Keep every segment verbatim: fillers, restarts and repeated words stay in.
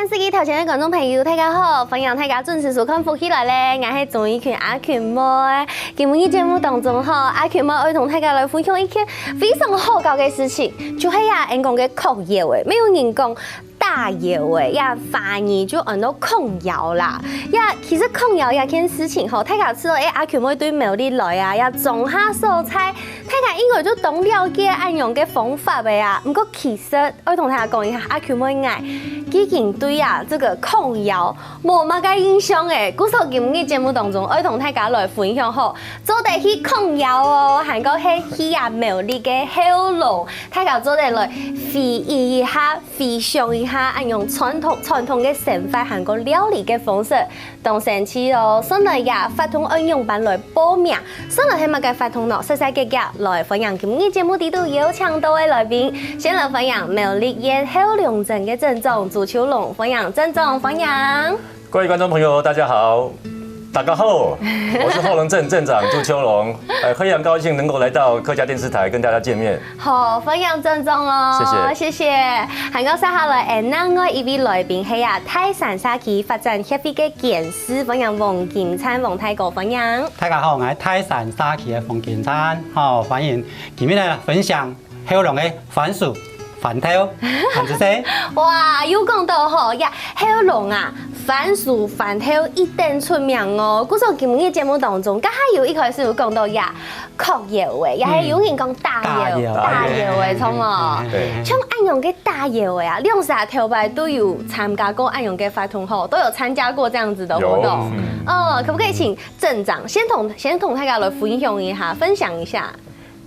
電視機頭前个觀眾朋友，大家好，歡迎大家準時收看《福氣來了》，𠊎係鍾怡群阿群妹。今晡日節目當中吼，阿群妹愛同大家來分享一件非常好搞个事情，就係啊，𠊎講个嗑藥仔，乜有人講打藥仔，這華語就安到嗑藥啦。這其實嗑藥這件事情吼，大家知道，欸，阿群妹對苗栗來啊，這莊下所在，大家應該就當了解恁樣个方法个啊。毋過其實 愛同大家講一下，阿群妹𠊎既經對啊，這个嗑藥無麼个印象欸。故所今日節目當中，愛同大家來分享吼，做得去嗑藥哦，還過係去啊苗栗个後龍，大家做得來回憶一下，回想一下，恁樣傳統傳統个生活，還過料理个方式， 當生趣哦！順來這活動愛仰般來報名？順來係麼个活動呢？細細格格來歡迎今日節目裡肚邀請到个來賓，先來歡迎苗栗縣後龍鎮个鎮長朱秋龍，歡迎鎮長，歡迎。各位觀眾朋友，大家好。大家好，我是後龍鎮鎮長朱秋龍，呃，非常高興能夠來到客家電視台跟大家見面。 好，歡迎鎮長哦，謝謝。謝謝。還過接下來，欸，另外一位來賓係啊，大山社區發展協會个幹事，歡迎王金燦王大哥，歡迎。大家好，𠊎係大山社區个王金燦，好，歡迎今日來分享後龍个番薯、番豆，番薯仔。哇，有講到吼，呀，後龍啊，番薯、番豆一等出名哦。故所今日節目當中，剛才有一開始有講到呀， 嗑藥仔，也係有人講打藥，打藥，打藥仔，著無？對。像恁樣个打藥仔啊，兩儕頭擺都有參加過恁樣个活動吼，都有參加過這樣子的活動。有。哦，可不可以請鎮長先同先同大家來分享一下，分享一下？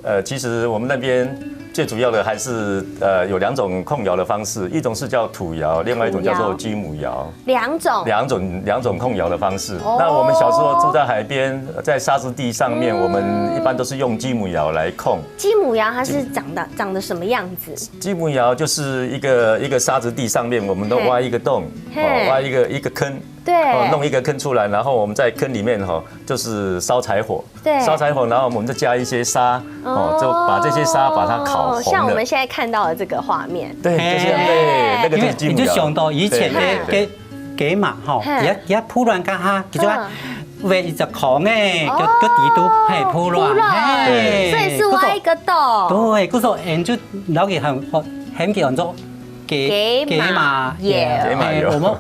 呃，其實我們那邊最主要的還是呃有兩種控窯的方式，一種是叫土窯，另外一種叫做雞母窯。 兩種。兩種两种控窑的方式。哦。那我们小时候住在海边，在沙子地上面，嗯。我们一般都是用鸡母窑来控。鸡母窑它是长得长得什么样子？鸡母窑就是一个一个沙子地上面，我们都挖一个洞，嘿。哦，挖一个一个坑，对。哦，弄一个坑出来，然后我们在坑里面哈，就是烧柴火。 对。烧柴火，然后我们再加一些沙，哦，就把这些沙把它烤红了。哦，像我们现在看到的这个画面。对，就是这样，对，那个就是鸡母窑。因为你就想到以前的，对，对，对。给，给马吼，嘿。也，也铺卵干哈，其实啊，嗯。喂一只空诶，哦，就，就底肚，嘿，铺卵，铺卵，嘿。所以是挖一个洞。对，故所，嗯，就老给很，很给很多给，给马给马油。给马油。嘿，我们，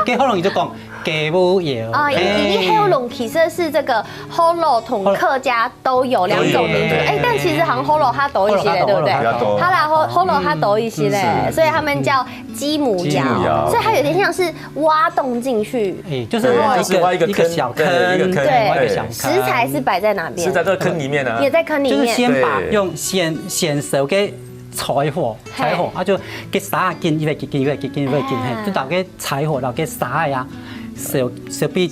给喉咙就讲给母油。哦，因为，嘿。因为喉咙其实是这个 Holo同客家都有两种民族，都有，对，对，哎，对。但其实好像 Holo 它多一些嘞，对不对？比较多。好啦，Ho-，Holo 它多一些嘞，嗯，所以他们叫鸡母窑，鸡母窑。所以它有点像是挖洞进去。哎，就是挖一个，对，就是挖一个坑，一个小坑，对，一个坑，对，对。一个小坑。食材是摆在哪边？是在这个坑里面啊。也在坑里面。就是先把，对。用先，先烧个柴火，嘿。柴火，啊，就给撒进，一个给进，一个给进，一个给进，嘿，啊。就打个柴火，然后给撒呀，烧，烧比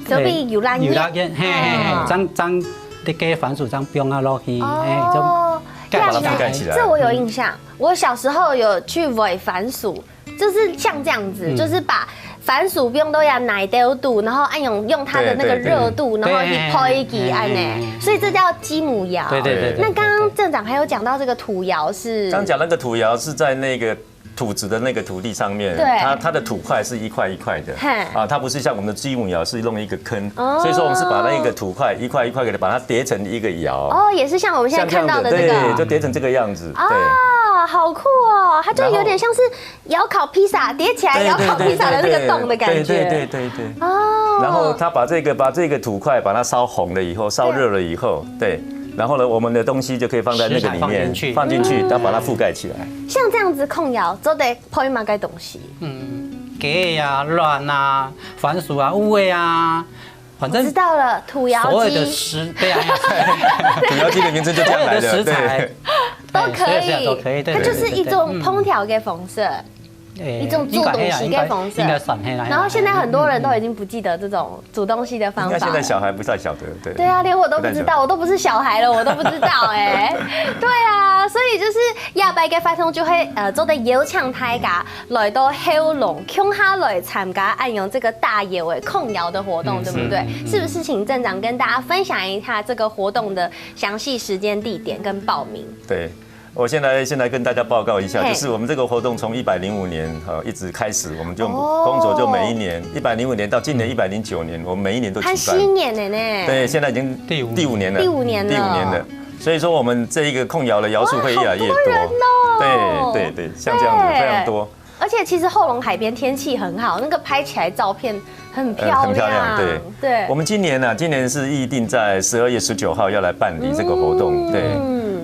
所以有辣椒。有辣椒，嘿，嘿，嘿，哦。这样，这样，这个番薯这样放啊落去，哦。嘿，就盖起来。这样子，盖起来。这我有印象。我小时候有去喂番薯，就是像这样子，嗯。就是把番薯放到呀泥兜肚，然后按用，用它的那个热度，对，对，对。然后去焙一记，对，嘿，按呢。嘿，嘿。所以这叫鸡母窑。对，对，对，对，那刚刚镇长还有讲到这个土窑是？刚讲那个土窑是在那个 土质的那个土地上面，对。它，它的土块是一块一块的，嘿。啊，它不是像我们的鸡母窑是弄一个坑，哦。所以说我们是把那个土块一块一块给它，把它叠成一个窑。哦，也是像我们现在看到的这个。像这样的，对，就叠成这个样子，对。哦，好酷哦，它就有点像是窑烤披萨，对。叠起来窑烤披萨的那个洞的感觉。对，对，对，对，对，对，对。哦。然后它把这个，把这个土块把它烧红了以后，烧热了以后，对。然后呢，我们的东西就可以放在那个里面，食材放进去。放进去，然后把它覆盖起来。像这样子控窑，做得 焙么个东西？嗯，雞啊、卵啊、番薯啊、芋仔啊，反正我知道了，土窑鸡。所有的食，对啊，土窑鸡的名称就这样来的，所有的食材，对。都可以，哎，所有的食材都可以，对，它就是一种对，对，对，嗯。烹调的方式，哎，一种做东西的方式。应该，应该，应该算，嘿啦，然后现在很多人都已经不记得这种 煮东西的方法。应该现在小孩不太晓得，对。对啊，连我都不知道，不太晓得。我都不是小孩了，我都不知道哎。对啊，所以就是下擺个活动就會，呃，做得邀請大家來到喉嚨，共下來參加恁樣這个打窯个控窯的活動，嗯，對不對？是，嗯，嗯。是不是請鎮長跟大家分享一下這个活動的詳細時間、地點跟報名？对，我先来先来跟大家报告一下，嘿，就是我们这个活动从一百零五年呃一直开始，我们就工作就每一年，一百零五年到今年一百零九年，我们每一年都举办。还十年了呢。对，现在已经第五第五年了，第五年了，第五年了。所以说我们这一个控窑的窑树会越来越多。哇，好多人哦。对对对，像这样子非常多。而且其实后龙海边天气很好，那个拍起来照片很漂亮。呃，很漂亮，对。对。我们今年呢，今年是预定在十二月十九号要来办理这个活动，对。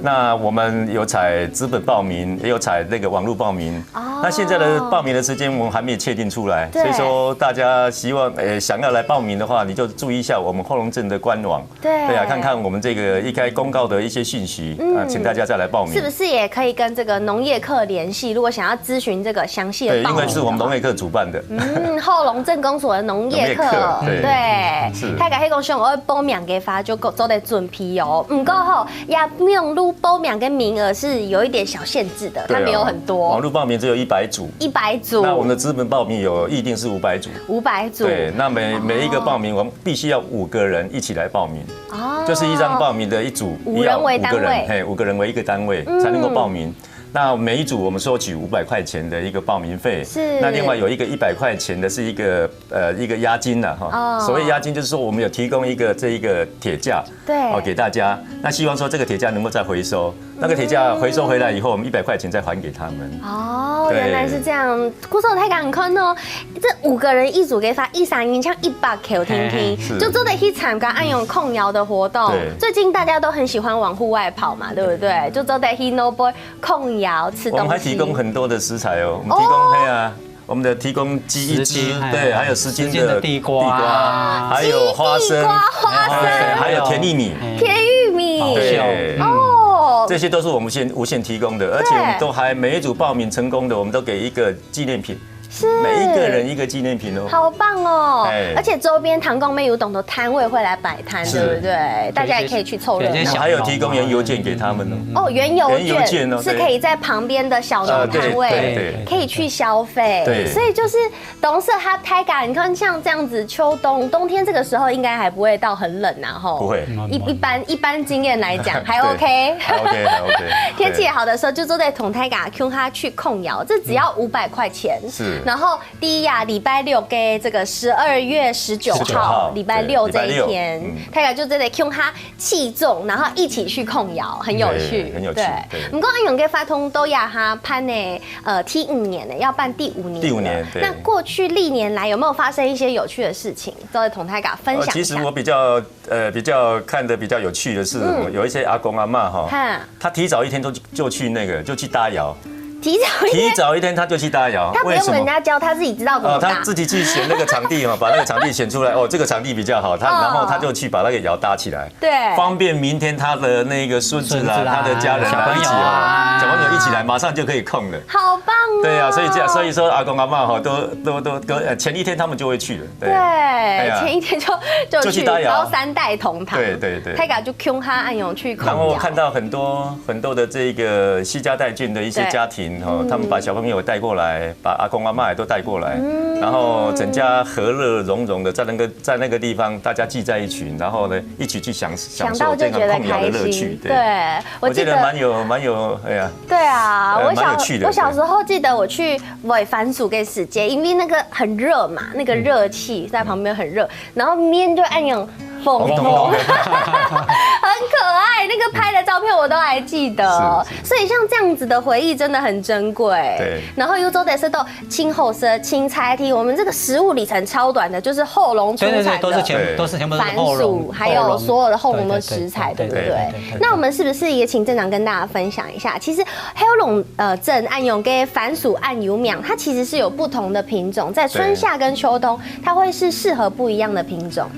那我们有采纸本报名，也有采那个网络报名。哦。那现在的报名的时间我们还没有确定出来，对。所以说大家希望，呃，想要来报名的话，你就注意一下我们后龙镇的官网。 对。对啊，看看我们这个一开公告的一些讯息，啊，请大家再来报名。是不是也可以跟这个农业课联系？如果想要咨询这个详细的报名的话。对，因为是我们农业课主办的。嗯，后龙镇公所的农业课，农业课，对。对。是。大家如果想要报名的话，就做得准备哦。不过吼，也不用，报名的名额是有一点小限制的，它没有很多。对啊，网络报名只有一百组。一百组。那我们的纸本报名有预定是五百组。五百组。对，那每，每一个报名我们必须要五个人一起来报名。 哦。就是一张报名的一组，五人为单位。要五个人，嘿，五个人为一个单位才能够报名。那每一组我们收取五百块钱的一个报名费，是。那另外有一个一百块钱的是一个，呃，一个押金啦，哈。哦。所谓押金就是说我们有提供一个，这一个铁架，对。哦，给大家。那希望说这个铁架能够再回收，那个铁架回收回来以后，我们一百块钱再还给他们。哦，对。原来是这样。 故所大家看哦，这五个人一组的话，一三一像一百块定定，嘿，嘿，是。就做得去参加恁樣控窑的活动。对。最近大家都很喜欢往户外跑嘛，对不对？就做得去那边控窑吃东西。我们还提供很多的食材哦，我们提供，哦。嘿啊，我们的提供鸡一只，十斤，嘿，对，还有十斤的十斤的地瓜啊。地瓜，还有花生，鸡地瓜、花生。哎，还有甜玉米。哎。甜玉米。对。哦。这些都是我们现，无限提供的，而且我们都还，对。每一组报名成功的，我们都给一个 纪念品，是。每一个人一个纪念品哦。好棒哦。哎。而且周边糖工妹有很多摊位会来摆摊，是。对不对？大家也可以去凑热闹。对，一些小农啊。我们还有提供原油券给他们哦。哦，原油券，原油券哦，是可以在旁边的小农摊位，对。啊，对，对，对。可以去消费。对。所以就是，同时它开感，你看像这样子，秋冬，冬天这个时候应该还不会到很冷啊，吼。不会。一，一般，一般经验来讲，还对。OK。还OK，还OK。天气好的时候，就坐在同台港共下去控窑，这只要五百块钱。是。然后第一啊，礼拜六跟这个十二月十九号，十九号，礼拜六这一天，对，礼拜六，嗯。大家就坐在共下气重，然后一起去控窑，很有趣。对，很有趣，对。对。不过恁样个活动都也哈办呢，呃，第五年呢，要办第五年了。第五年，对。那过去历年来有没有发生一些有趣的事情？都会同大家分享一下。呃，其实我比较，呃，比较看得比较有趣的是什么？嗯。有一些阿公阿嬷哈，哈。他提早一天就，就去那个，就去搭窑。提早一天？提早一天他就去搭窑，他不用人家教，为什么？他自己知道怎么搭。哦，他自己去选那个场地哦，把那个场地选出来，哦，这个场地比较好，他，哦。然后他就去把那个窑搭起来。 对。方便明天他的那个孙子啊，孙子啊，他的家人啊，小朋友啊。一起哦，小朋友一起来，马上就可以控了。好棒哦。对啊，所以这样，所以说阿公阿嬷哈，都，都，都，都，呃，前一天他们就会去了，对。对，哎呀。前一天就，就去，就去搭窑。然后三代同堂。对，对，对。大家就共下恁样去控窑。然后看到很多，很多的这个携家带眷的一些，对。家庭哈，嗯。他们把小朋友带过来，把阿公阿嬷也都带过来，嗯。然后整家和乐融融的，在那个，在那个地方大家聚在一群，然后呢， 一起去享，享受这个控窑的乐趣，想到就觉得开心。对。对，我记得，我觉得蛮有，蛮有，哎呀，对啊，呃，我小，蛮有趣的，我小时候记得我去喂番薯跟时节，因为那个很热嘛，那个热气在旁边很热，然后面就按样红红红红。很可爱，那个拍的照片我都还记得。是，是。所以像这样子的回忆真的很珍贵。对。然后又做得是到 青后生、青菜地，我们这个食物里程超短的，就是后龙出产的，对，对，对，都是全，对。都是全部都是后龙，番薯，还有所有的后龙的食材，后龙。对，对，对，对，对，对，对，对。那我们是不是也请镇长跟大家分享一下？其实后龙，呃，镇恁样个番薯恁有名，它其实是有不同的品种，在春夏跟秋冬，对。它会是适合不一样的品种。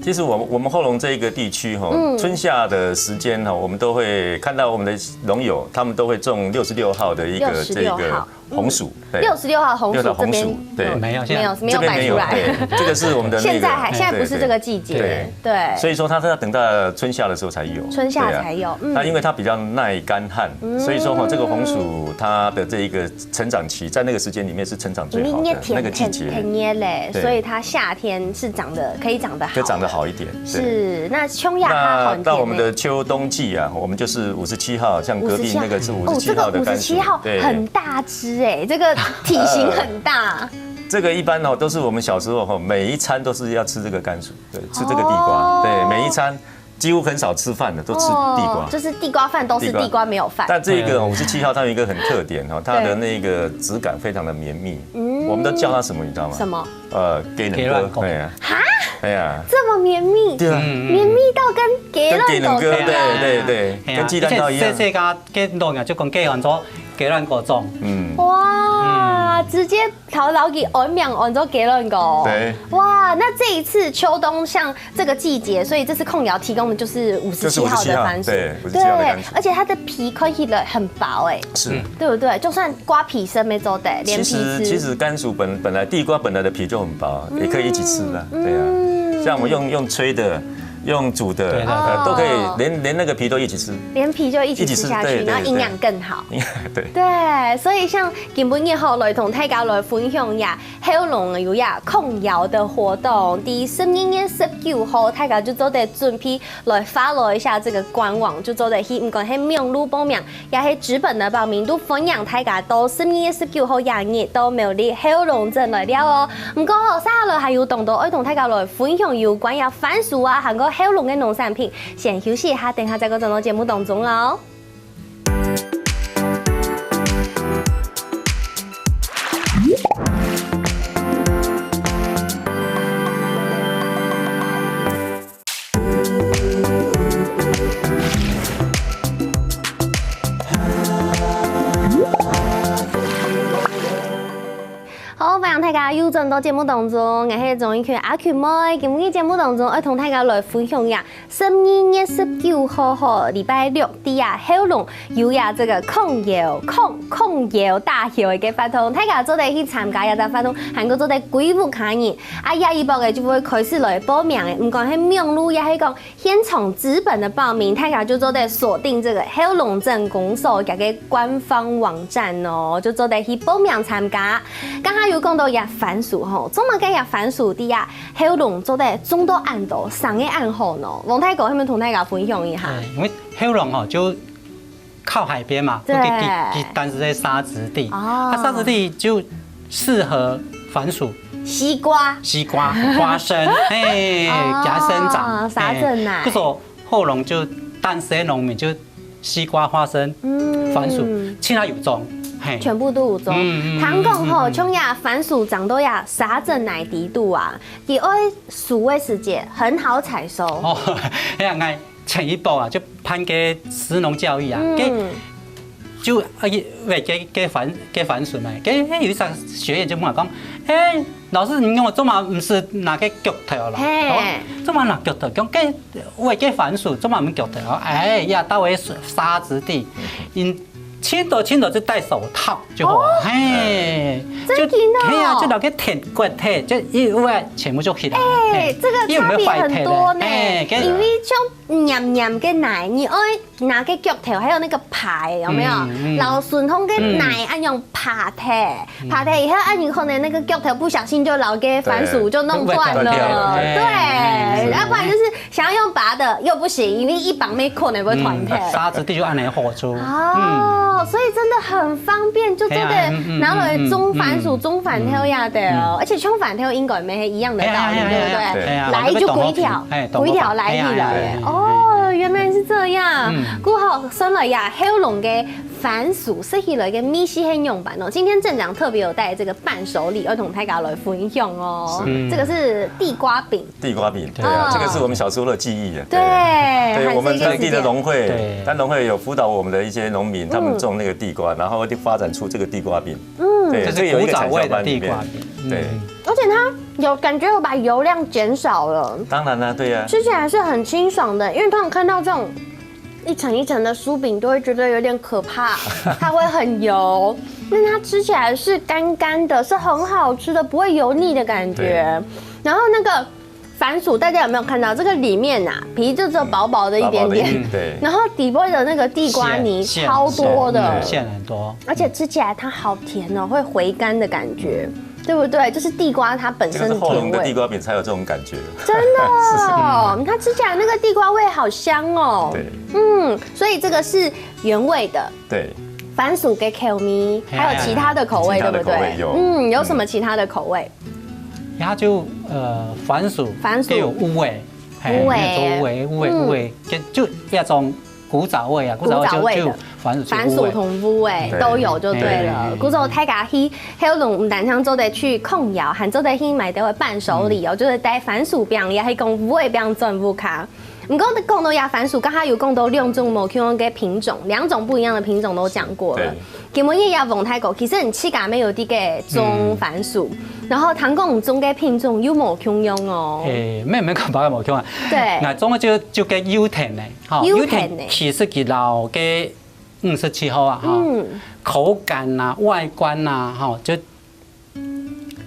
其实我们，我们后龙这一个地区哈，嗯。春夏的时间哈，我们都会看到我们的农友，他们都会种六十六号的一个，六十六号。这个红薯，对，六十六号红薯这边六十六号红薯，对。没有，现在没有，没有这边没有，摆出来。对，这个是我们的那个，现在还，现在不是这个季节，对，对。对。所以说它是要等到春夏的时候才有，春夏才有，对啊。嗯。那因为它比较耐干旱，嗯。所以说哈，这个红薯它的这一个成长期，在那个时间里面是成长最好的，因为天，那个季节。天，天热嘞，对。所以它夏天是长得，可以长得好的。就长得好一点，对。是，那匈牙利那到我们的秋冬季啊，我们就是五十七号，像隔壁那个是五十七号的甘薯，哦，这个五十七号对。很大只哎，这个体型很大。这个一般哦，都是我们小时候哈，每一餐都是要吃这个甘薯，对，吃这个地瓜，哦。对，每一餐几乎很少吃饭的，都吃地瓜。哦，就是地瓜饭都是地瓜，地瓜没有饭。但这个五十七号它有一个很特点哈，它的对。那个质感非常的绵密，嗯。我们都叫它什么，你知道吗？什么？呃，鸡卵糕，鸡卵糕。哎呀，哈？哎呀，这么绵密，对啊。嗯，嗯，嗯。绵密到跟鸡卵糕一样。跟鸡卵糕，对，对，对，哎呀，跟鸡蛋糕一样。而且细细个鸡卵啊，就讲鸡卵糕，鸡卵糕种。嗯。哇，嗯。直接 头脑个安名安做雞卵糕。对。哇，那这一次秋冬像这个季节，所以这次控窑提供的就是五十七号的番薯。就是五十七号，对，五十七号的番薯。对，而且它的皮看起来很薄哎，是。嗯。对不对？就算刮皮生没做的，连皮吃。其实，其实甘薯本，本来地瓜本来的皮就很薄，也可以一起吃的，嗯。对啊。嗯。像我们用，用炊的，用煮的，对，对，对。呃，都可以，哦。连，连那个皮都一起吃。连皮就一起吃下去，一起吃，对，对，然后营养更好。对。对，所以像今晡日吼，来同大家来分享呀， 后龙有呀控窑的活动，第十二月十九号，大家就做得准备来follow一下这个官网，就做得去，毋管係網路报名，也係紙本的报名，都歡迎大家到十二月十九號這日到苗栗后龍鎮來尞哦。毋過吼，接下來還有當多愛同大家來分享有關於番薯啊，還有后龍个農產品。先休息一下，等下再過轉到節目當中哦。 好，歡迎大家又轉到節目當中，𠊎係鍾意去阿群妹。今日節目當中，愛同大家來分享一下 十二月十九號吼，禮拜六，在啊后龍有啊這个控窯，控，控窯大會个活動，大家做得去參加這隻活動，還過做得歸屋下人。啊，這一駁个就會開始來報名个，毋管係網路也係講現場紙本的報名，大家就做得鎖定這个后龍鎮公所佢个官方網站哦，就做得去報名參加。剛剛有講到這番薯吼，做麼个這番薯在啊 后龍做得種到恁多，生个恁好呢？王大哥，係毋係同大家分享一下？對，因為后龍吼，就靠海邊嘛，對。佢，佢，佢當時在沙質地，哦。啊，沙質地就適合番薯、西瓜。西瓜、花生，嘿，哦，給它生長，沙鎮啊。嘿，所以后龍就當時个農民就 西瓜、花生、嗯。番薯，其他有種，嘿。全部都有種。嗯，嗯，嗯，聽講吼，嗯，嗯。像這番薯長到這沙鎮泥底肚啊，佢愛收个時節很好採收。哦，哎呀，𠊎前一駁啊，就辦个食農教育啊，嗯。該，就，呃，喂，該，該番，該番薯嘛，該，該有一隻學員就問我講，哎，老師，你用做麼毋係拿个腳頭啦？嘿。哦，做麼拿腳頭？講該 喂，該番薯做麼毋腳頭？哎呀，到位沙質地，嗯，盡多盡多就戴手套就好了。哦，嘿，真的哦。就，嘿呀，就拿个鐵棍，嘿，就一喂全部就起來。哎，嘿，這個差別很多呢，因為有沒有壞掉的？哎，跟因為像黏黏个泥，你愛拿个腳頭，還有那個耙，有沒有？嗯，嗯。摎順風个泥，嗯。恁樣耙忒。 耙忒以後，啊，你可能那個腳頭不小心就摎該番薯就弄斷了。對，會斷掉。對，哎。要不然就是想要用拔的又不行，因為一拔沒可能會斷掉。嗯，沙質地就恁樣好處。哦，嗯。所以真的很方便，就做得，哎呀，嗯，嗯，拿來種番薯、嗯，嗯，種番豆呀的哦。嗯。而且種番豆應該也是一樣的道理，哎呀，對不對？哎呀，哎呀，來就歸條，哎，歸條來起來。哎呀，哎呀，哎呀。哦，原來是這樣。嗯。過後，算了呀，後龍个 番薯食起來个味緒係仰般哦。今天鎮長特別有帶這個伴手禮，要同大家來分享哦。是。這個是地瓜餅。地瓜餅，對啊，哦。這個是我們小時候的記憶啊。對，對，我們當地的農會，還是一直，對。但農會有輔導我們的一些農民，他們種那個地瓜，嗯。然後就發展出這個地瓜餅。嗯。對，這是這個有一個產銷班裡面。古早味的地瓜餅。對。嗯。而且它有感覺有把油量減少了。當然啦，對啊。吃起來是很清爽的，因為通常看到這種一层一层的酥饼都会觉得有点可怕，它会很油，但它吃起来是干干的，是很好吃的，不会油腻的感觉。然后那个番薯，大家有没有看到？这个里面啊，皮就只有薄薄的一点点，薄薄的一点，对。然后底部的那个地瓜泥线，超多的，线，嗯，线很多。而且吃起来它好甜哦，会回甘的感觉，对不对？就是地瓜它本身的甜味。这个是后龙的地瓜饼才有这种感觉。真的哦，它吃起来那个地瓜味好香哦。对。嗯，所以这个是原味的。对。番薯跟 Q 米，还有其他的口味，其他的口味，对不对？有。嗯，有什么其他的口味？然后就呃番薯，番薯，还有乌味，乌味，乌味，乌味，嗯，乌味，就就那种古早味啊，古早味就就番薯，番薯同乌味都有就对了。对，对，对。古早大家去，还有龙，唔单单做得去控窑，还做得去买到伴手礼哦，就是带番薯饼，也还讲乌味饼转屋下。 毋过講到這番薯，剛才有講到兩種無共樣个品種，兩種不一樣的品種都講過了。對。今晡日也問大哥，其實你自家也有在該種番薯，然後聽講你種个品種又無共樣哦。誒，無無講法無共樣啊。對。𠊎種个就就个幼藤个，吼，幼藤个。幼藤其實佢摎个五十七號啊，吼，嗯。口感啊、外觀啊，吼，就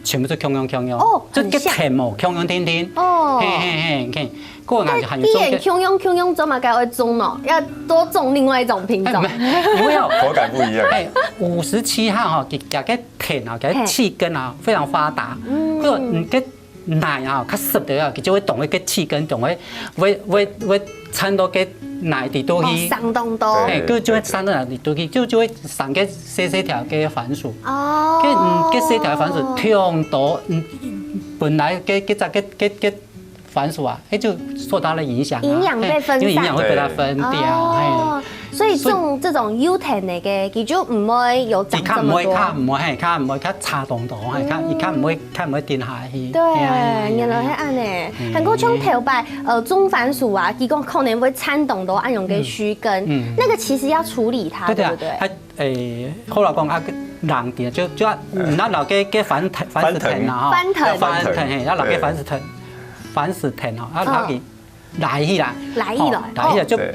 全部都共樣共樣。哦，就个藤哦，共樣定定。哦。嘿嘿嘿，你看，个人還有種个。共樣共樣做麼个愛種呢？要多種另外一種品種。哎，沒，因為哦，口感不一樣。哎，五十七號哈，佢佢个藤啊，佢个氣根啊，非常發達。嗯。所以你个泥啊，較濕个啊，佢就會動該个氣根，動會會會會 摻到該泥裡肚去。哦，生當多。嘿，對，就就會生到泥裡肚去，就就會生該細細條个番薯。哦。該嗯，該細條番薯忒多，嗯，本來該該隻該該該番薯啊，哎，就受它的影響啊，營養被分散。嘿，因為營養會被它分掉，哦，嘿。所以種這種幼藤个，佢就毋會有長這麼多。佢較毋會，較毋會，嘿，較毋會，較差當多，嘿，較佢較毋會，較毋會定下去。對，嘿，嘿，嘿，原來係恁呢。嗯。還過像頭擺 呃，種番薯啊，佢講可能會摻當多恁樣个鬚根，嗯，嗯。那個其實要處理它，對，對，對不對？啊，誒，好啦講啊，人定就就要，嗯，那摎該該番藤，番薯藤啊，吼，番藤。番藤，嘿，要摎該番薯藤，番薯藤吼，啊，嗯。摎佢拉起來，拉起來，吼，拉起來就，哦。對。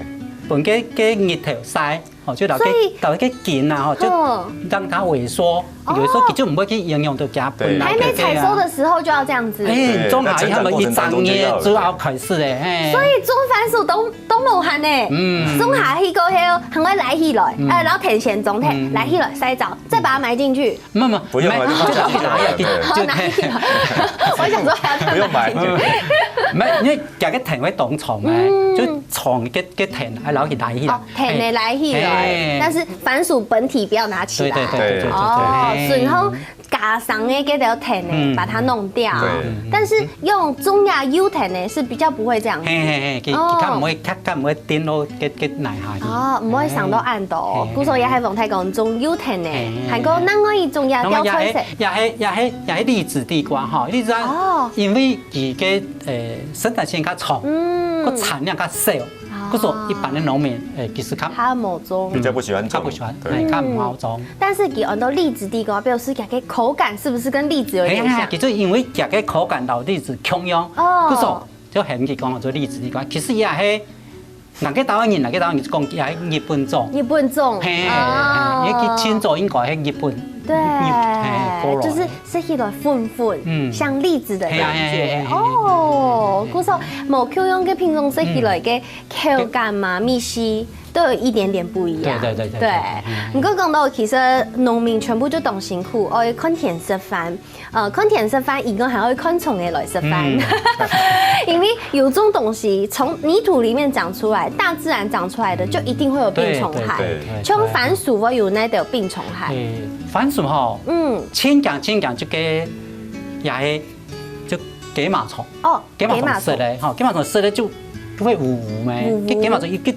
分該該日頭曬， 哦，就摎該，所以，摎該根啊，吼，就，嗯，讓它萎縮，哦。萎縮佢就毋會去影響到佢本來个，還沒採收的時候就要這樣子。哎，對，種下去，佢等成長過程當中就要，佢們一整年就要開始咧，嘿。所以種番薯都都無閒呢，嗯。種下去過後，還愛拉起來，嗯。哎，然後天天種，嘿，嗯，嗯。拉起來曬乾，再把它埋進去。 沒有，沒有，不用了，沒有，就拿起來，就拿起來，就，就，哦，拿起來。我想說還要再買。不用買。沒有，因為這個藤會當長欸，嗯。就長个个藤，啊，然後去拉起來。哦，藤个拉起來，嘿。但是番薯本體不要拿起來。對，對，對，對，對，對，哦，嘿。所以然後加上个這條藤呢，嗯。把它弄掉。對。但是用種這幼藤呢，是比較不會這樣子。嘿，嘿，嘿，佢，哦。佢較毋會，較，較毋會 跌落个个泥下去。哦，毋會生到恁多。嘿。故所也係黃太公種幼藤呢，嘿，嘿，還過另外一種也吊菜色。也係也係也係栗子地瓜吼，栗子啊，哦。因為佢个呃生產線較長，嗯。个產量較少，哦。故所一般个農民誒其實較較無種。比較不喜歡種。較不喜歡，對。哎，較毋好種。但是佢安到栗子地瓜，表示佢个口感是不是跟栗子有點像？哎呀，其實因為佢个口感摎栗子共樣，哦。故所 就喊佢講做栗子地瓜，其實也係，哪個台灣人，哪個台灣人講也係日本種。日本種，嘿，哦。因為佢清楚應該係日本，對，日，嘿，過來。就是食起來粉粉，嗯。像栗子的感覺。嘿啊，嘿啊，嘿啊，嘿啊，哦，嘿啊。故所無共樣个品種食起來个口感嘛，嗯。味緒都有一點點不一樣。對，對，對，對，對。對，嗯。毋過講到其實農民全部就當辛苦，愛看天食飯。 呃，看天食飯，應該還愛看蟲仔來食飯。嗯。因為有種東西從泥土裡面長出來，大自然長出來的，就一定會有病蟲害。對，對，對，對，對。像番薯會有哪兜病蟲害？誒，番薯吼，嗯。盡驚盡驚就該，也係，就薑嫲蟲。哦，薑嫲蟲食咧，薑嫲蟲。吼，薑嫲蟲食咧就，就會烏烏咩。烏烏。該薑嫲蟲一個，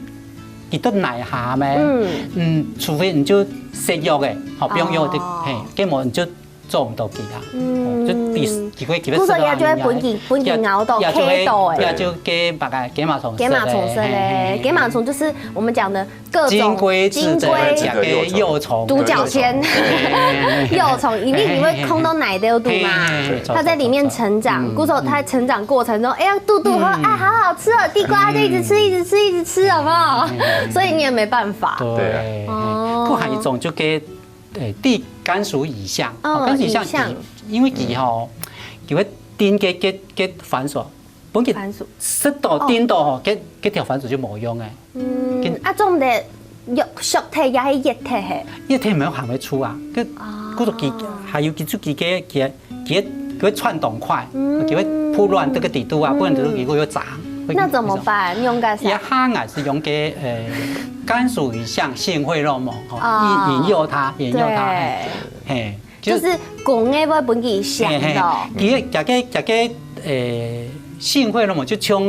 佢都泥下咩。嗯。嗯，除非你就食藥个，吼，放藥个，哦。嘿，該無你就撞到佢啊。嗯。哦，就佢，佢會，佢會故所佢就會分佢，分佢咬到，也，也就會，卡到欸。也就會，該个，該嫲蟲食咧。該嫲蟲食咧，嘿，嘿，嘿。該嫲蟲就是我們講的各種金龜子的，金龜子的幼蟲。獨角仙。嘿，嘿，嘿。幼蟲，一定你會看到哪兜肚嘛？嘿，嘿，嘿，它在裡面成長，嗯，故所它成長過程中，哎呀，肚肚餓，嗯。哎，好好吃哦，地瓜，就一直吃，一直吃，一直吃，有沒有？嗯。所以你也沒辦法。對。對啊。哦。還有一種就該 欸，地甘薯蟻象，嗯，哦，甘薯蟻象蟻象。佢，因為佢吼，嗯。佢會叮該，該，該番薯，分佢番薯。食到叮到吼，該，該條番薯就無用欸。嗯，啊，總得用熟忒也係熱忒嘿？熱忒無還會出啊，該，哦。故所佢還有佢自己个，佢个，佢个，佢會竄當快，嗯。佢會鋪亂這個底肚啊，嗯。鋪亂底肚佢會長，會那怎麼辦？用該啥？也還係用該，呃，甘薯蟻象性費洛蒙，吼，哦。引，引誘它，引誘它，對。嘿。 嘿，就，就是公个會分佢餳到。嘿，嘿，佢个，佢个，佢个，呃，性費那麼就像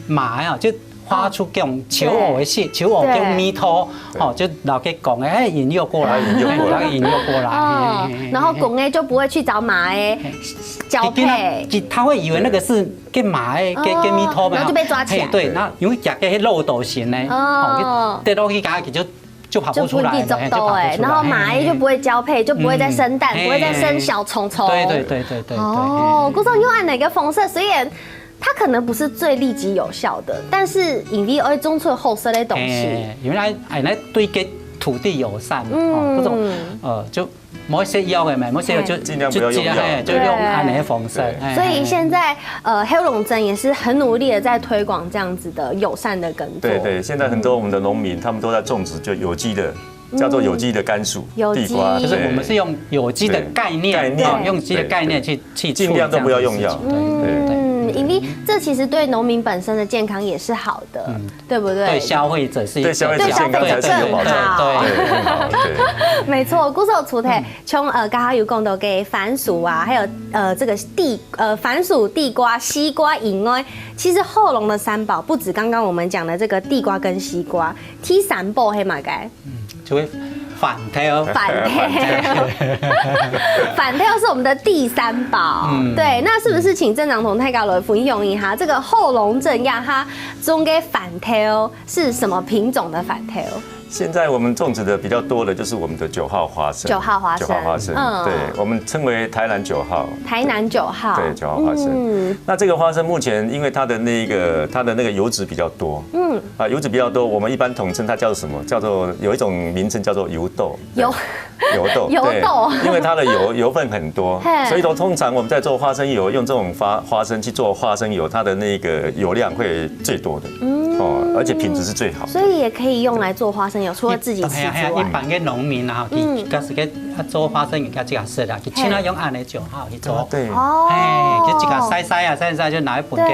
馬啊，就發出這種求偶的信，求偶這種味道，對。哦，就老給講，哎，引誘過來，哎，引誘過來。哎，引誘過來，哦，嘿，嘿，嘿，然後公个就不會去找馬的交配。嘿。佢，佢，佢，他會以為那個是跟馬的，跟，跟味道嘛。哦，然後就被抓起來。嘿，對，那因為佢个漏斗型呢，哦。哦，就跌落去，剛剛就 就跑不出來了，就分佢捉到欸，嘿，就跑不出來，然後馬就不會交配，嘿，嘿，嘿。就不會再生蛋，嗯，不會再生小蟲蟲。嘿，對，對，對，對，對，哦，對，嘿，嘿。故所用恁樣个方式，雖然它可能不是最立即有效的，但是因為愛種出好食的東西。嘿，因為，哎，那對該土地友善嘛，嗯。哦，這種，呃，就莫食藥个嘛，莫食藥就，嘿。盡量不要用藥。就，嘿，就用恁樣个方式，對。嘿，所以現在，嘿。呃，後龍鎮也是很努力地在推廣這樣子的友善的耕作。對，對，現在很多我們的農民，他們都在種植就有機的，叫做有機的甘薯、有機。地瓜，就是我們是用有機的概念，對。概念，哦，用有機的概念去，對。去做這樣的事情。盡量都不要用藥。對，對，對。嗯，因為這其實對農民本身的健康也是好的。嗯。 對不對？對消費者是一個，對消費者健康才是有保障。對，對，對，對。對，很好，對。沒錯，故所除忒，嗯。像，呃，剛剛有講到个番薯啊，還有，呃，這個地，呃，番薯、地瓜、西瓜以外，其實後龍的三寶不止剛剛我們講的這個地瓜跟西瓜，第三寶係麼个？嗯，就係番豆。番豆。番豆是我們的第三寶。嗯。對，那是不是請鎮長同大家來分享一下，這個後龍鎮這下種个番豆 是什麼品種的番豆？現在我們種植的比較多的就是我們的九號花生。九號花生。九號花生，嗯。對，我們稱為台南九號。台南九號。對，九號花生。嗯。那這個花生目前因為它的那個，它的那個油脂比較多。嗯。啊，油脂比較多，我們一般統稱它叫做什麼？叫做，有一種名稱叫做油豆。油，油豆，油豆。對，因為它的油，油分很多，嘿。所以說通常我們在做花生油，用這種花，花生去做花生油，它的那個油量會最多的，嗯。哦，而且品質是最好的。所以也可以用來做花生油，除了自己吃之外。一般，嘿啊，嘿啊，一般个農民啊，佢，嗯。佢自家做花生油，佢自家食啊，佢盡量用恁樣就好去做。對。哦。嘿，佢自家曬曬啊，曬曬就拿去分佢，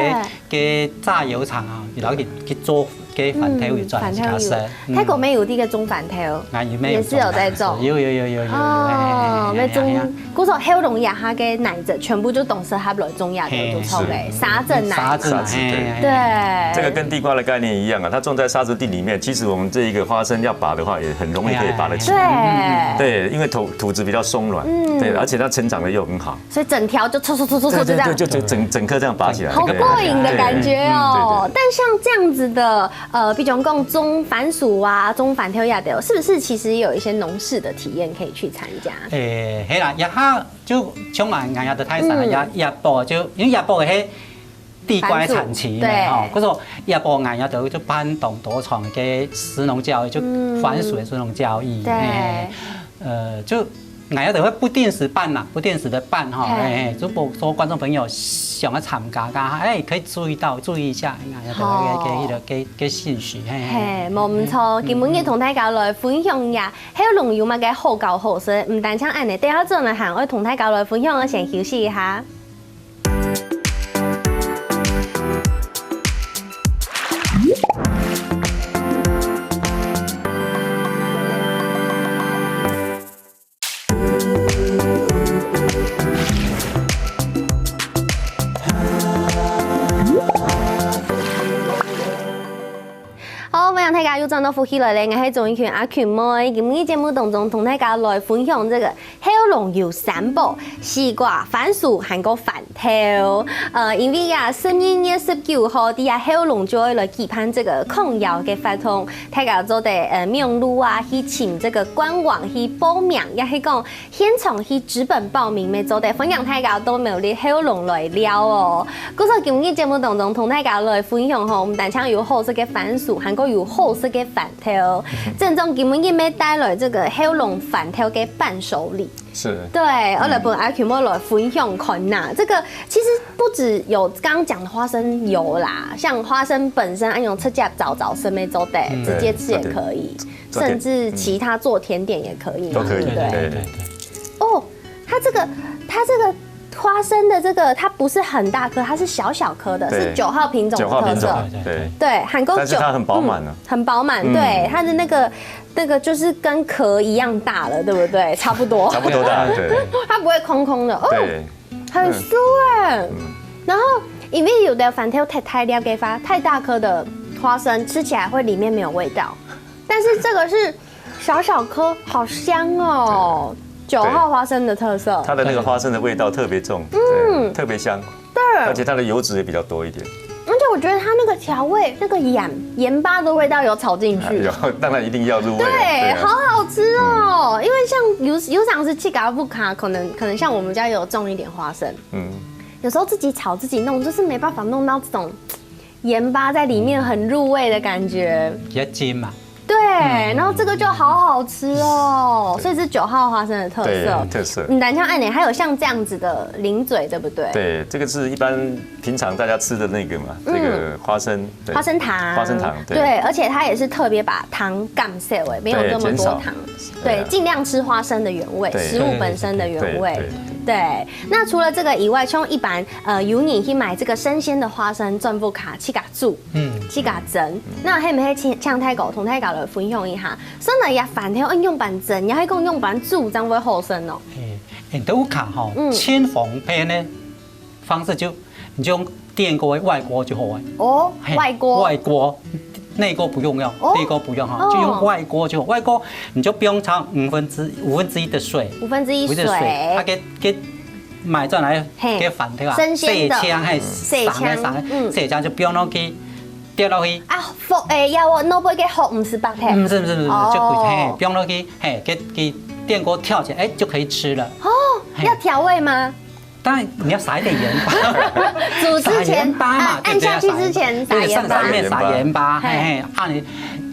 對。 个榨油廠啊，然後去，去做个番豆油轉自家食。嗯，番豆油。嗯。泰國乜有這個種番豆，啊，有乜有種啊，也是有在種。有，有，有，有，有，有，哦，嘿，嘿，嘿，乜種，嘿，嘿，嘿。故所後龍這下个泥質全部就當適合來種這个，嘿，就著个，是。沙質泥。沙質泥，沙質，嘿，嘿，嘿。對。這個跟地瓜的概念一樣啊，它種在沙質地裡面，其實我們這一個花生要拔的話，也很容易可以拔得起來。對。對，因為土，土質比較鬆軟，嗯。對，而且它成長得又很好。 所以整條就唰唰唰唰唰就這樣。對，對，對，就整，整，整棵這樣拔起來。好過癮的感覺哦。對，對，對。嗯，對，對，對。但像這樣子的，呃，比如講種番薯啊，種番豆這兜，是不是其實也有一些農事的體驗可以去參加？誒，係啦，這下就像𠊎，𠊎也在泰山啊，嗯。也，也播就，因為也播个係 地瓜產期嘛，番薯，對。吼，可是也播𠊎也都就辦當多場个食農教育，就嗯。番薯的食農教育，對。嘿，嘿，呃，就𠊎也都會不定時辦啦，不定時的辦吼，嘿。嘿，嘿，如果說觀眾朋友想要參加，哎，可以注意到，注意一下，𠊎也都會給，好。給，給，給信息，嘿，嘿。嘿，無毋著，嗯。今晡日同大家來分享一下，後龍有麼个好搞好食，毋單淨恁樣，等下轉來還愛同大家來分享，先休息一下。 好，歡迎大家又轉到福氣來了，𠊎係鍾意群阿群妹。今日節目當中同大家來分享這個後龍有三寶：西瓜、番薯還過番豆。呃，因為啊，十二月十九號，這下後龍就會來舉辦這個抗疫个活動，大家做得呃網路啊去尋這個官網去報名，也係講現場去紙本報名乜做得。歡迎大家到苗栗後龍來尞哦。故所今日節目當中同大家來分享吼，毋單淨有好食个番薯，還過有好食个番 豆。正宗今日乜帶來這個後龍番豆个伴手禮。是，對，我來分阿群妹來分享看吶。這個其實不只有剛剛講的花生油啦，像花生本身，哎，用直接燥燥生乜做得，直接吃也可以，甚至其他做甜點也可以嘛，都可以，對不對？对，哦，它这个它这个花生的这个，它不是很大颗，它是小小颗的，对是九号品种的特色。九号品种，对，对，很够久，但是它很饱满啊嗯，很饱满。嗯对，它的那个那个就是跟壳一样大了，对不对？差不多，差不多大，对，它不会空空的哦，对，很酥哎。然后因为有的番豆太太了解发，太大颗的花生吃起来会里面没有味道，但是这个是小小颗，好香哦。九号花生的特色，它的那个花生的味道特别重，嗯，特别香，而对，且它的油脂也比较多一点，而且我觉得它那个调味，那个盐盐巴的味道有炒进去，然后当然一定要入味了，对，啊好好吃哦。因为像有有常是自家屋下，可能可能像我们家有种一点花生，嗯，有时候自己炒自己弄，就是没办法弄到这种盐巴在里面很入味的感觉。比较筋嘛。对，然后这个就好好吃哦，所以是九号花生的特对色，。特色。嗯，南腔爱呢，还有像这样子的零嘴，对不对？对，这个是一般平常大家吃的那个嘛，这个花生，对花生糖，花生糖，对对，而且它也是特别把糖降少，哎，没有对那么多减少糖，对啊，对尽量吃花生的原味，对食物本身的原味。对对对，那除了这个以外，像一般呃有人去买这个生鲜的花生，全部卡去给煮，嗯，去给蒸。那係毋係請請大哥同大家來分享一下，生來也番豆愛仰般蒸，也係講仰般煮，正會好食哦。哎，你都看哈嗯，轻防备呢，方式就你就用电锅、外锅就好了。哦，嘿外锅，外锅，内锅不用要，哦内锅不用哈，哦就用外锅就好。外锅你就不用超五分之五分之一的水，五分之一水，五分之一的水，它给给买转来嘿给番豆啊，生鲜的晒青还晒青散的散嗯的，晒青就不用落去，掉落去。啊，服诶，要我弄不给好，毋係白菜。嗯，是不是不是，哦就不嘿，不用落去，嘿，给给电锅跳起来，哎，就可以吃了。哦，要调味吗？当然你要撒一点盐巴，煮之前撒盐巴嘛啊，按下去之前撒对对对盐巴。上上面撒盐巴，嘿嘿嘿，啊你，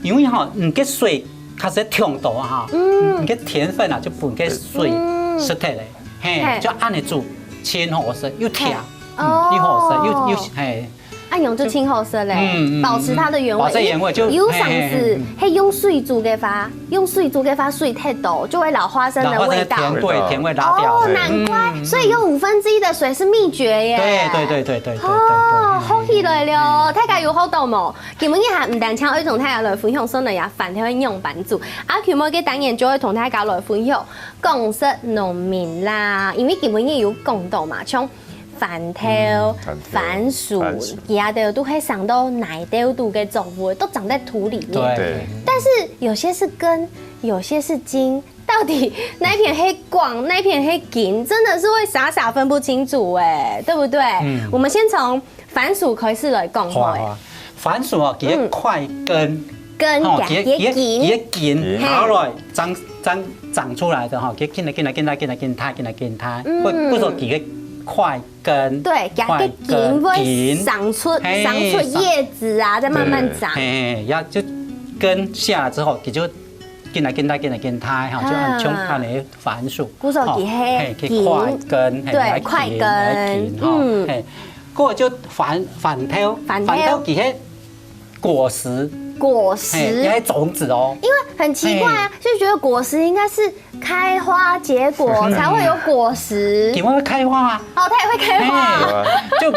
因为哈，你个水它是烫到哈，嗯，你个甜粉啊就分个水嗯失掉了，嘿嘿，就按你煮，清好食又甜，哦又好食又又嘿，按用就清好食嘞，嗯嗯保持它的原味。保持原味就有常嘿嘿是，嘿，用水煮个话，用水煮个话，水太多，就会老花生然后那个的味道。甜对甜味拉掉。哦，对难怪，所以用五分之一的水是秘诀耶。对对对对对对对哦，对。好起来了，大家有好到无？今日还毋单淨愛同大家來分享，所以也番豆愛仰般煮。阿群妹个單元就會同大家來分享，講食農民啦，因為今日有講到嘛，像番豆、嗯番豆番薯番薯，佢兜都係生到泥兜肚个作物，都長在土裡面。对对，但是有些是根，有些是茎，到底哪一片係梗，哪一片係根，真的是會傻傻分不清楚哎，對不對？嗯我們先從番薯開始來講好了。好啊好啊，番薯哦，佢个块根，根吼，夾佢个佢个夾根佢个根嘿爬落來，长长长出来的吼，佢緊来紧来紧来紧来紧大，紧来紧大，嗯故故所佢个块根，對，夾个块根會根生出嘿生出葉子啊，再慢慢長。嘿，嘿，然后就根下来之后，佢就紧来紧大，紧来紧大，哈，就啊按像按呢番薯，故所佢个吼嘿，根佢块根，嘿，對佢个块根根，吼嗯嘿，过就番番豆，番豆番豆佢个果实，果实嘿，也是种子哦。因为很奇怪啊，就觉得果实应该是开花结果才会有果实。佢会开花啊，哦，它也会开花。嘿，就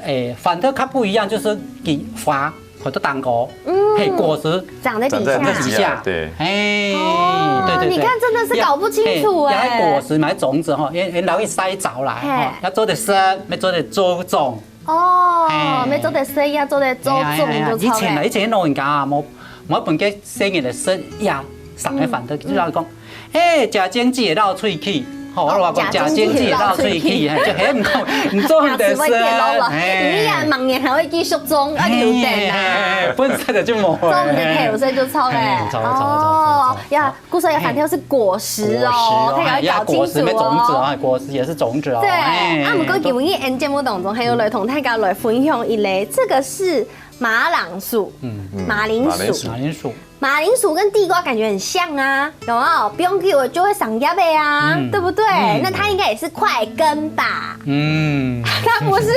诶，番豆它不一样，就是佢花好多蛋糕，嗯嘿，果实长在底下。长在底底下，对嘿，哦对对对，你看真的是搞不清楚嘿哎还果实嘛，种子哈，也也拿去晒着啦，嘿哈，要做得生，要做得种种。哦，嘿没做得生，要做得种种就哎呀哎呀以前啊，错了。以前老人家啊，无我本个細人仔食呀，上个飯都就老講，哎，食精子會漏喙齒，吼，我話講食精子會漏喙齒，嘿，就嘿，毋講，毋做毋得食，牙齒會跌落落，嘿。你呀，明年還會繼續種，啊，留等啊。嘿，本身就無。做毋得，嘿，有時候就臭欸。嘿，臭，臭，臭，臭，臭。哦，呀，故所个番豆是果實哦，果實哦，大家要搞清楚哦。哎呀，果實沒種子哦，果實也是種子哦。對，哎，啊，毋過今日𫣆節目當中還有來同大家來分享一類，這個是馬鈴薯，嗯，馬鈴薯。馬鈴薯。馬鈴薯。馬鈴薯跟地瓜感覺很像啊，有沒有？不用給我就會生葉的啊，嗯，對不對？嗯。那它應該也是塊根吧？嗯。它不是。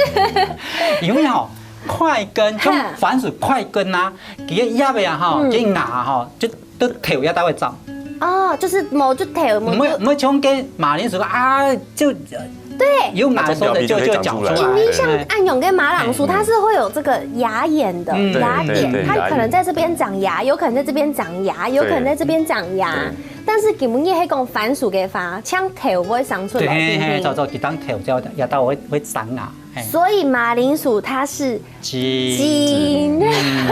因為吼，塊根，就番薯塊根啊，佢个葉仔啊，吼，嗯。佢芽吼，就都頭一搭會長。哦，就是無就頭，無就，毋會，毋會像个馬鈴薯啊，就，對。有芽的時候就，就會長出來。因為像恁樣个馬鈴薯，哎。它是會有這個芽眼的，嗯。芽點，對，對，對，它可能在這邊長芽，有可能在這邊長芽，有可能在這邊長芽。對。但是今日係講番薯个話，像頭會生出來，對，嘿，嘿，對不對？照，照，佢當頭就，也到會，會生啊。 嘿。所以馬鈴薯它是金。金。嗯。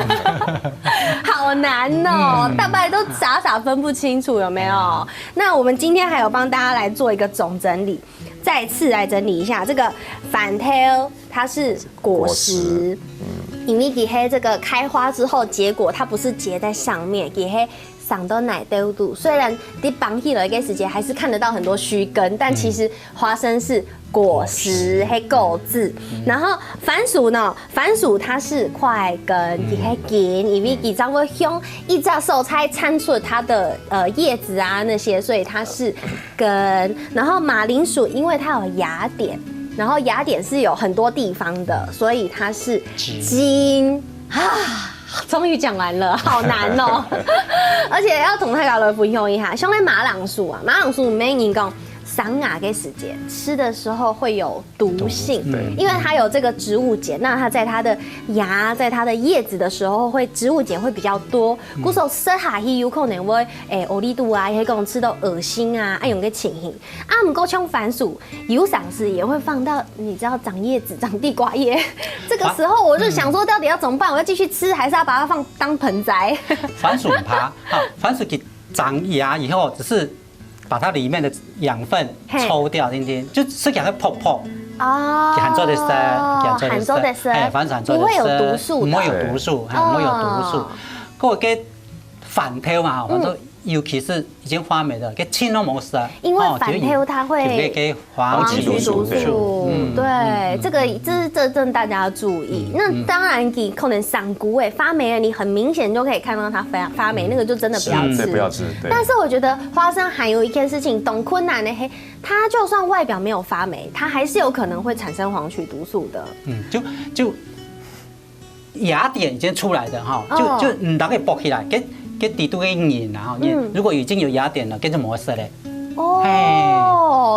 好難哦，嗯。大家都傻傻分不清楚，有沒有？那我們今天還有幫大家來做一個總整理，再次來整理一下，這個番豆它是果實，果實。嗯。因為佢係這個開花之後，結果它不是結在上面，佢係 生到泥兜肚。雖然你挷起來个時節還是看得到很多鬚根，但其實花生是果實，嗯。係果子。嗯。然後番薯呢，番薯它是塊根，嗯。佢係根，因為佢正會向一隻所在產出它的，呃，葉子啊那些，所以它是根。然後馬鈴薯因為它有芽點，然後芽點是有很多地方的，所以它是莖。莖。啊， 終於講完了，好難哦。而且要同大家來分享一下，像該馬鈴薯啊，馬鈴薯每人講生芽个時節，吃的時候會有毒性，毒，對。因為它有這個植物鹼，那它在它的芽、在它的葉子的時候會，植物鹼會比較多，嗯。故所食下去有可能會，欸，屙痢肚啊，也可以講吃到噁心啊，那樣个情形。 啊，毋過像番薯，有時也會放到，你知道，長葉子、長地瓜葉。這個時候我就想說，到底要怎麼辦？我要繼續吃，還是要把它放當盆栽？番薯毋怕，哈，番薯佢長芽以後，只是把它裡面的養分，嘿。抽掉，定定，就食起來會泡泡。哦。佢還做得食，佢還做得食。還做得食。哎，番薯還做得食。不會有毒素的。毋會有毒素，哎，毋會有毒素。哦。過个番豆嘛，吼，嗯。反正尤其是已經發霉了，佢青都無食。因為番豆它會，哦，就有，就有那個黃曲毒素。黃曲毒素，嗯，對，嗯，這個，這是，這真的大家要注意。嗯，那當然，你可能生菇欸，發霉了，你很明顯就可以看到它發，發霉，嗯，那個就真的不要吃。是，對，不要吃，對。但是我覺得花生還有一件事情，當困難的，嘿，它就算外表沒有發霉，它還是有可能會產生黃曲毒素的。嗯，就，就 芽點已經出來的哈，就，哦。就毋通去剝起來，該，該底肚个仁啊，哈，嗯。如果已經有芽點了，該就無食咧。哦，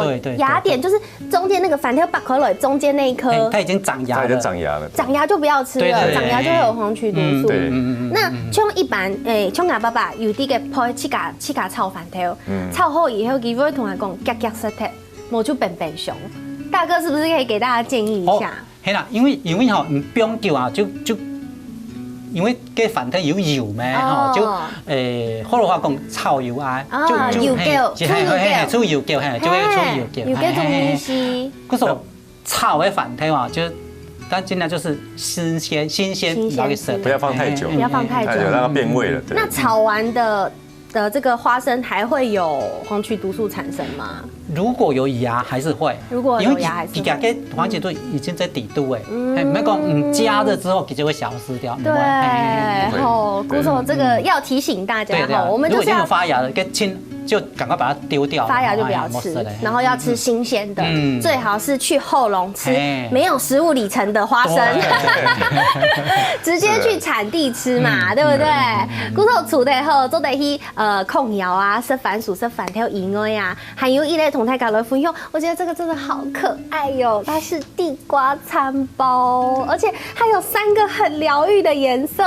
嘿，對，對，對，芽點就是中間那個番豆剝開來中間那一顆。嘿，它已經長芽了。它已經長芽了。長芽就不要吃了，對，對，對。長芽就會有黃曲毒素。嗯，對。嗯，嗯，嗯，嗯。那像一般，欸，像𠊎爸爸有在該配自家，自家炒番豆，嗯。炒好以後，佢會同𠊎講，遽遽食忒，無就冰冰箱。大哥是不是可以給大家建議一下？哦， 係啦，因為，因為吼，毋放久啊，就，就，因為該番豆有油咩，吼，哦。就，欸，學老話講炒油啊，哦，就，就，油膏，嘿，就，嘿，出油膏。嘿，嘿，出油膏，嘿，就會出油膏，嘿，油膏同意思。嘿，嘿，嘿。故所炒个番豆啊，就，但盡量就是新鮮，新鮮，新鮮，然後去食。不要放太久。嘿，嘿，不要放太久。太久讓它變味了，對。那炒完的 的這個花生還會有黃曲毒素產生嗎？如果有芽，還是會。如果有芽，還是會。因為佢，佢个黃曲毒已經在底肚欸，嗯。嘿，毋係講，嗯，加熱之後，佢就會消失掉，毋會，嘿，嘿，嘿。對，吼，對。故所這個要提醒大家，對，對啊。吼，我們就是要，如果已經有發芽了，該青，就趕快把它丟掉，發芽就不要吃，嘿，莫食了，嘿。然後要吃新鮮的，嗯。最好是去後龍吃，嘿。沒有食物里程的花生。對。直接去產地吃嘛，是。對不對？嗯，嗯，嗯。故所除了吼，做得去 呃，控窯啊，食番薯、食番豆以外啊，還有一類同大家來分享，我覺得這個真的好可愛喲，它是地瓜餐包，而且它有三個很療癒的顏色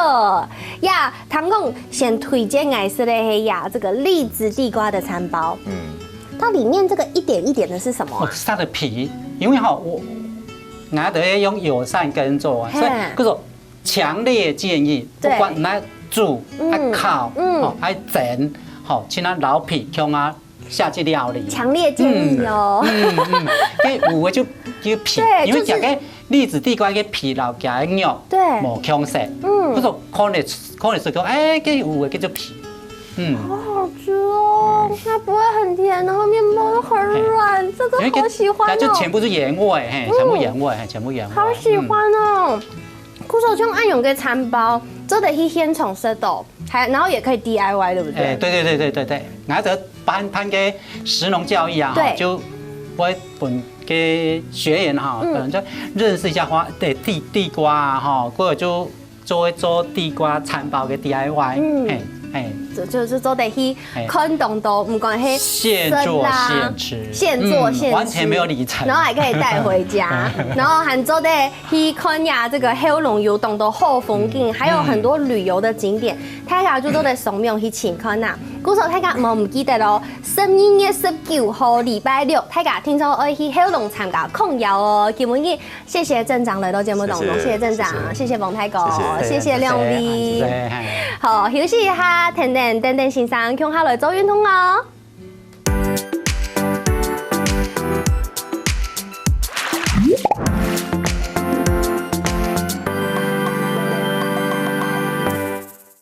呀。聽講先推薦𠊎食个係呀，這個栗子地瓜的餐包，嗯。它裡面這個一點一點的是什麼啊？哦，是它的皮，因為哈，𠊎，𠊎都愛用友善耕作啊，所以，嘿。可是 強烈建議，對。不管，那煮，愛烤，嗯。吼，愛煎，吼，像該老皮，像該夏季料理。強烈建議哦。嗯，嗯，嗯。該有个就，就皮，對，因為就是這个栗子、地瓜个皮摎佢个肉，對。無共色。嗯。故所可能，可能係講，哎，該有个叫做皮。嗯。好好吃哦，它不會很甜，然後麵包又很軟，嘿。這個好喜歡哦。因為它就全部是原味，嘿，全部原味，嘿，全部原味。好喜歡哦。嗯。故所像恁樣个餐包，做得去現場食到，還，然後也可以D I Y，對不對？哎，對，對，對，對，對，對。然後這辦，辦个食農教育啊，哈，對。就會分个學員哈，嗯。可能就認識一下花，對，地，地瓜啊，哈，或者就做，做地瓜餐包个D I Y，嗯。嘿，嘿。就，就，就做得去嘿。看當多，毋管係現做生啦，現吃。現做現吃。嗯，完全沒有里程。然後還可以帶回家，然後還做得去看呀，這個後龍有當多好風景，嗯。還有很多旅遊的景點，大家就做得上網去尋看啊。故所大家毋好毋記得哦，十二月十九號禮拜六，大家聽說愛去後龍參加控窯哦。今晡日謝謝鎮長來到節目當中，謝謝，謝謝鎮長，謝謝。謝謝王大哥，謝謝。謝謝兩位。謝謝，謝謝，嘿。好，休息一下，等等，等等先生，共下來做運動哦。